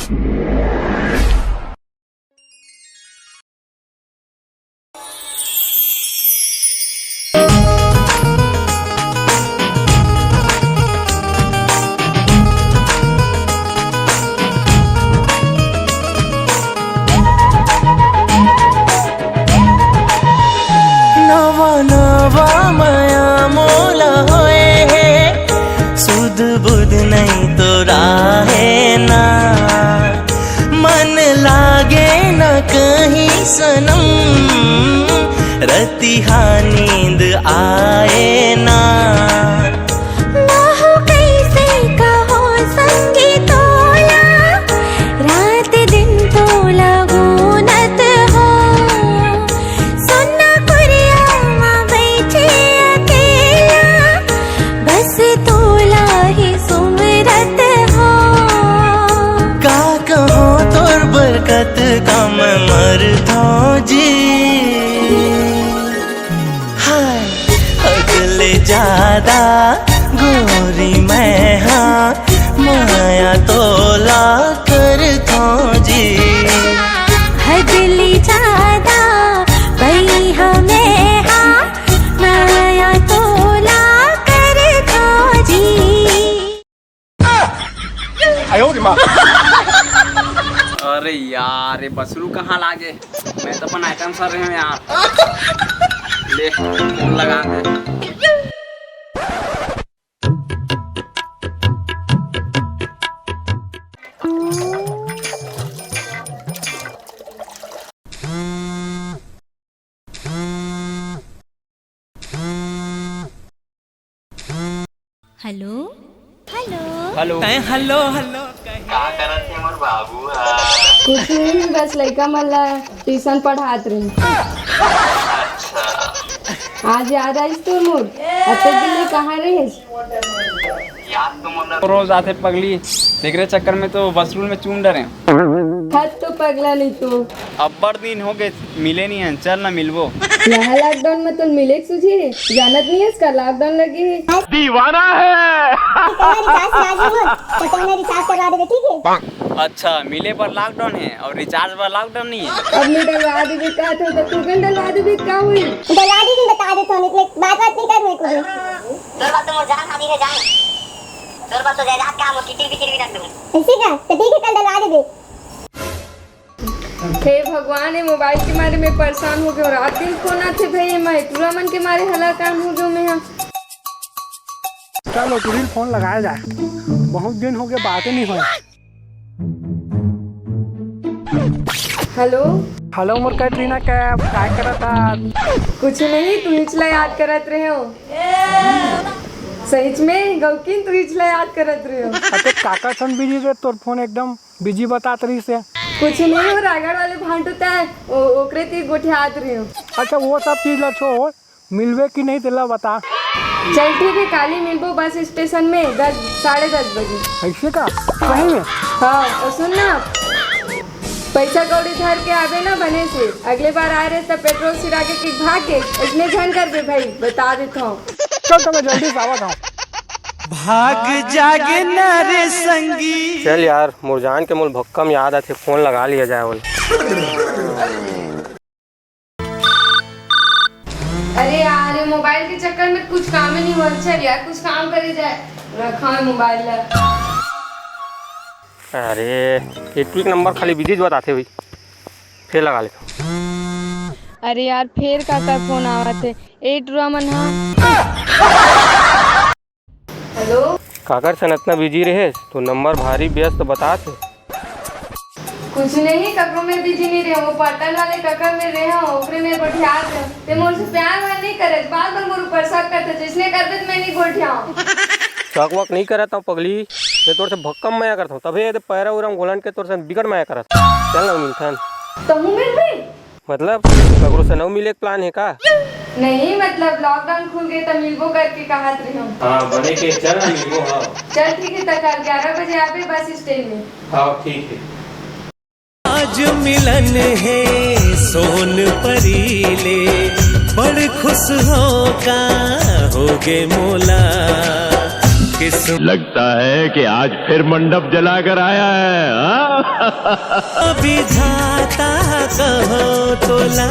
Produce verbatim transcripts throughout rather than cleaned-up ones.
नवा नवा मया मोला होए हे, सुध बुध नइ तो राहे ना। मन लागे न कहीं सनम, रतिहा नींद आए ना। महू कइसे कहो संगी तोला, रात दिन तोला गुनत हो। सुन्ना कुरिया मा बइठे अकेला, बस तोला ही सुमिरत हो। का कहो तोर बरकत का मैं मरथों जी। हाय, हद ले जादा गोरी मैं हा, मया तोला करथों जी। हद ले जादा बइहा मैं हा, मया तोला करथों जी। अरे यार, ये बसरू कहाँ लागे? मैं तो अपन आइटम सर रहे हूँ यार। ले, फोन लगा दे। हेलो। हेलो। हेलो। तैं हेलो हेलो कहे। का करत हे मोर बाबू ह? कुछ नहीं, बस लइका मन ला ट्यूशन पढ़ात रही। अच्छा। आज याद आइस तोर मोर? अतेक दिन ले कहाँ रहेस? याद तो मोला रोज आथे पगली, तेकरे चक्कर में तो वसरूल में चूम डरे। हद तो पगला नहीं तो। अब्बड़ दिन हो गए मिले नहीं है, चल ना मिलबो। यहाँ लॉकडाउन में तो मिले के सूझी रे, जानत नहीं है इसका लॉकडाउन लगी है। दीवाना है। तेरा रिचार्ज राजी हो, तो तूने रिचार्ज करवा देबे, ठीक है? अच्छा, मिले पर लॉकडाउन है और रिचार्ज पर लॉकडाउन नहीं है। अब मैं डलवा देबे का था, तो तू कन डलवा देबे का हुई? डलवा देबे, बता दे तो, नहीं तो बात बात नहीं कर मेरे को भी। तोर बात तो मोर जान हानि है जान। तोर बात तो जायदाद का मोर किटिर बिटिर भी रख दूँ। ऐसे का? तो ठीक है, कल डलवा देबे। हे भगवान, ये मोबाइल के मारे मैं परेशान हो गयो। रात दिन फोन आथे भाई, मैं टूरा मन के मारे हलाकान हो गयो मैं हा। चलो, टूरी ल फोन लगाया जाए, बहुत दिन हो गए बातें नहीं हुई। हेलो। हेलो, मोर कैटरीना कैफ, काय करत हा? कुछ नहीं, तुहीच ला याद करत रहे हो। सहीच में गौकिन, तुहीच ला याद करत रहे हो। अबे काकर सन बिजी रे, तोर फोन एकदम बिजी बतात रहिस हे। कुछ नहीं, वो रायगढ़ वाले भांटू तय, ओ-, ओकरे ती गोठियात रहे हो। अच्छा, वो सब चीज ला छोड़, मिलबे कि नहीं तेला बता। चल ठीक है, काली मिलबो बस स्टेशन में दस, साढ़े दस बजे। ऐसे का? सही में? हाँ, और सुन ना, पैसा कौड़ी धर के आबे ना बने से, अगले बार आए रहे तब पेट्रोल सिरा के, के भाग के, इसने झन करबे भाई, बता देता हूँ। चल तो मैं जल्दी से आवत हूँ। भाग जागे ना रे संगी। चल यार, मोर जान के मोल भक्कम याद आथे, फोन लगा लिया जाए बोल। अरे यार, ये मोबाइल के चक्कर में कुछ काम ही नहीं हो। चल यार, कुछ काम करे जाए, रखा है मोबाइल ला। अरे, ये ट्रिक नंबर खाली बिजी बताथे भाई, फिर लगा ले। अरे यार, फेर काकर फोन आवत हे? ए टुरा मन हा। हेलो। काकर सन अतना बिजी रहेस? तो नंबर भारी व्यस्त बतात हे। कुछ नहीं, ककरो में बिजी नहीं रहे, वो पटन वाले ककर में रहे हो, ओकरे में गोठियात रहे। ते मोर से प्यार व्यार नहीं करे, बार बार मोर ऊपर शक करते, जिसने करते तो मैं नहीं गोठियाऊँ। शक वक नहीं करत हूँ पगली, मैं तोर से भक्कम मया करता हूँ, तभे ये पैरा उरा में घोलन के तोर से बिकट मया करत हूँ। चल ना मिलथन। तहूँ मिलबे? मतलब, ककरो से नव मिले के प्लान हे का? नहीं, मतलब, लॉकडाउन खुल गए त मिलबो करके कहत रहे हो। हाँ, बने के चल ना मिलबो, हाँ। चल ठीक है, त कल ग्यारह बजे आबे बस स्टैंड में। हाँ, ठीक है। आज मिलन हे सोन परी ले, बड़ खुश हो का होगे मोला। लगता है कि आज फिर मंडप जलाकर आया है, हाँ? विधाता कहो तोला।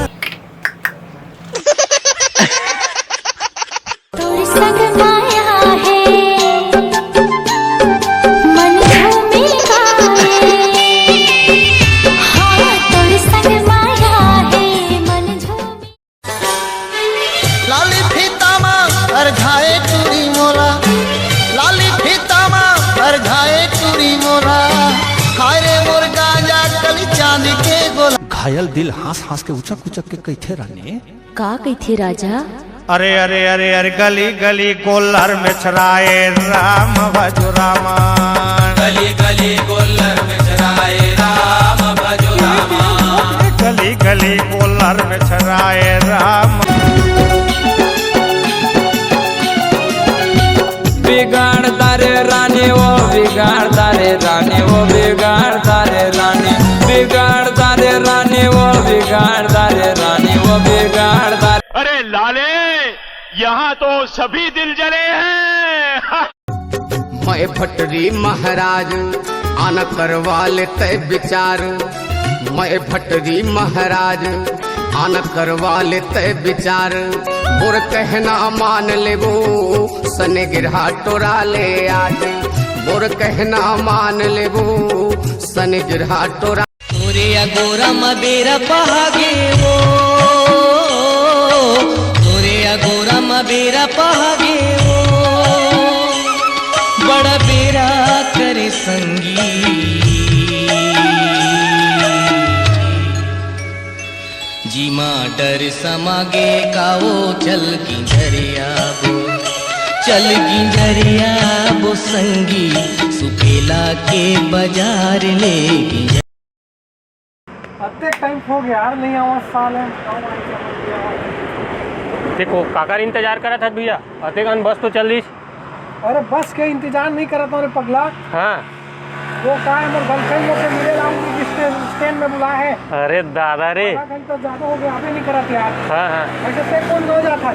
तोर संग माया हे, मन झूमे गाए। हाँ, तोर संग माया हे, मन झूमे। लाली फीता मा अरझाए टूरी मोला, लाली फीता मा अरझाए टूरी मोला, हाय रे मोर गांजा कली चांदी के गोला। घायल दिल हाँस हाँस के उचक उचक के कहिथे रानी। का कहिथे राजा? अरे अरे अरे अरे, गली गली गोल्लर में छराए राम भजो रामा। गली गली गोल्लर में छराए राम भजो रामा। गली गली गोल्लर में छराए राम। बिगाड़ता रे रानी वो, बिगाड़ता रे रानी वो, बिगाड़ता रे रानी, बिगाड़ता रे रानी वो, बिगाड़ता रे रानी वो, बिगाड़ता रे। अरे लाले, यहाँ तो सभी दिल जले हैं। मैं भटरी महाराज, आना करवा लेते विचार। मैं भटरी महाराज, आना करवा लेते विचार। मोर कहना मान लेबो, सने गिरहा टोरा ले आज। मोर कहना मान लेबो, सने गिरहा टोरा। तोरे अगोरा म बेरा पहागे वो, तोरे अगोरा म बेरा पहागे वो, बड़ा बेरा करे संगी। जीमा डर समागे कावो, चल गिंजरिया बो, चल गिंजरिया बो संगी, सुपेला के बाजार ले गिंजरिया। अतेक टाइम हो गया यार, नहीं आवा साल है। देखो, काकर इंतजार करत हस भैया, अतेक अन बस तो चल दिस। अरे बस के इंतजार नहीं करत हूँ रे पगला। हाँ। वो का है, मोर गर्लफ्रेंड लोग के मिले ला हूँ, किस स्टैंड में बुलाए है। अरे दादा रे। आधा घंटा ज्यादा हो गया, अभी नहीं करत यार। हाँ, हाँ। वैसे ते कौन गाँव जाता है?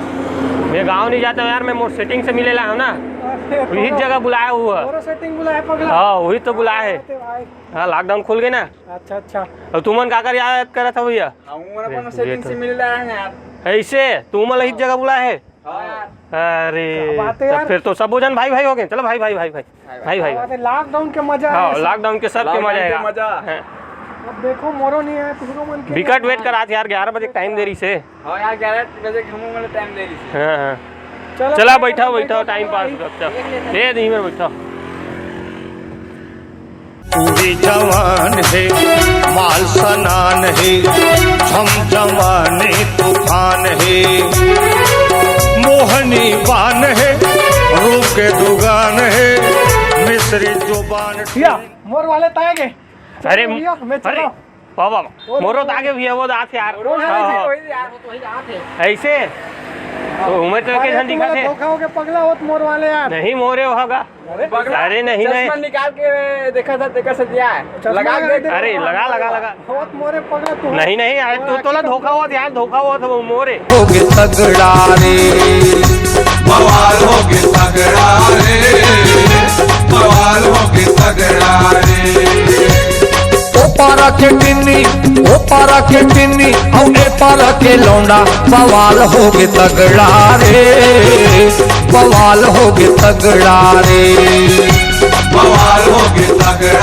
मैं गाँव नहीं जाता हूँ यार, मैं मोर सेटिंग से मिले ला हूँ ना। अरे वही तो जगह बुलाया हुआ। मोरो सेटिंग बुलाए पगला। हाँ, वही तो बुलाए है। अरे भाई। हाँ, लॉकडाउन खुल गए ना। अच्छा, अच्छा। अब तुमन काकर याद करत हो भैया? हम अपन ये सेटिंग तो से मिले ला है यार। ऐसे तुमन ला इस जगह बुलाए है? हाँ यार। अरे, क्या बात है तब यार। फिर तो सब जन भाई भाई हो गए। चलो भाई भाई भाई भाई। भाई भाई क्या बात भाई। है, लॉकडाउन के मजा हाँ, है। लॉकडाउन के सब के मजा लॉकडाउन के आएगा। मजा। हाँ। अब देखो मोरो नहीं आया, तुमको मन के विकट नहीं वेट आया। करा यार, ग्यारह बजे टाइम दे रही से। हाँ यार, ग्यारह बजे हम वाला टाइम दे रही से। हाँ, हाँ। चलो, चला, बैठो, बैठो, बैठो, टाइम पास भाई। कर, चल। ए, यहीं पर बैठो। पूरी जवान है, माल सनान है, झमझमाने तूफान है, मोहनी बान है, रूप के दुगान है, मिश्री जुबान। या, मोर वाले ताए गए। अरे, भैया, मैं अरे, चला। वाह, वाह, वाह। वो मोरो तो तो आगे भी है, वो दांत यार। मोरो हाँ, है, हाँ। वही यार। ऐसे? तो उम्र तो अरे, के झन तुम्हारा दिखा थे। धोखा हो गया, पगला होत मोर वाले यार। नहीं, मोरे होगा। अरे, पगला, अरे, नहीं, चश्मा नहीं। निकाल के देखा था, देखा से दिया है। चश्मा लगा लगा के दे। अरे, लगा, लगा, लगा। होत मोरे पगला तू। नहीं, नहीं, अरे, तू तोला धोखा होत यार, धोखा होत वो मोरे। होगे तगड़ा रे। बवाल होगे तगड़ा रे। बवाल होगे तगड़ा रे। ओ पारा के टिन्नी, ओ पारा के टिन्नी, अउ ए पारा के लौंडा, बवाल होगे तगड़ा रे, बवाल होगे तगड़ा रे। बवाल होगे